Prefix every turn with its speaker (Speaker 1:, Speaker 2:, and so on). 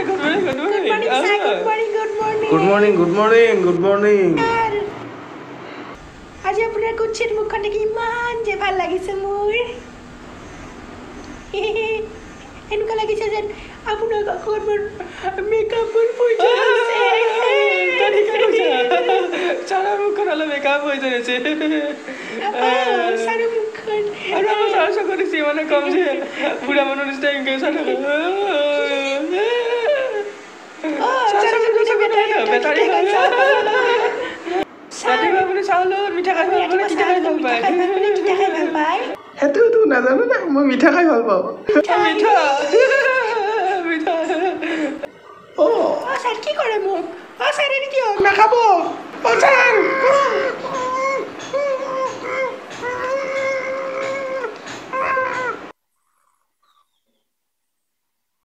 Speaker 1: Good morning, good
Speaker 2: good
Speaker 1: morning.
Speaker 2: Morning sir, good morning, good morning.
Speaker 3: Good morning, good morning, good morning.
Speaker 2: আজি আপোনাৰ কুৎসিত মুখখন দেখি ইমান যে ভাল লাগিছে মোৰ। এনেকুৱা লাগিছে যেন আপোনাক অকণমান মেকআপৰ প্ৰয়োজন আছে।
Speaker 1: তই ঠিকে কৈছা, ছাৰৰ মুখখন অলপ মেকআপ হৈ যাইছে।
Speaker 2: ছাৰৰ মুখখন।
Speaker 1: আৰু আমাৰ ছাৰৰ চকু দিছে মানে কম যে বুঢ়া মানুহ নিচিনা এনেকৈ চাই থাকে। বেটাৰী। ৰাতিপুৱা আপুনি চাউল মিঠা খাই ভাল পায়, তিতা খাই ভাল পায়?
Speaker 2: তিতা খাই ভাল পায়।
Speaker 3: সেইটোতো নাজানো না, মই মিঠা খাই ভাল পাওঁ।
Speaker 1: মিঠা।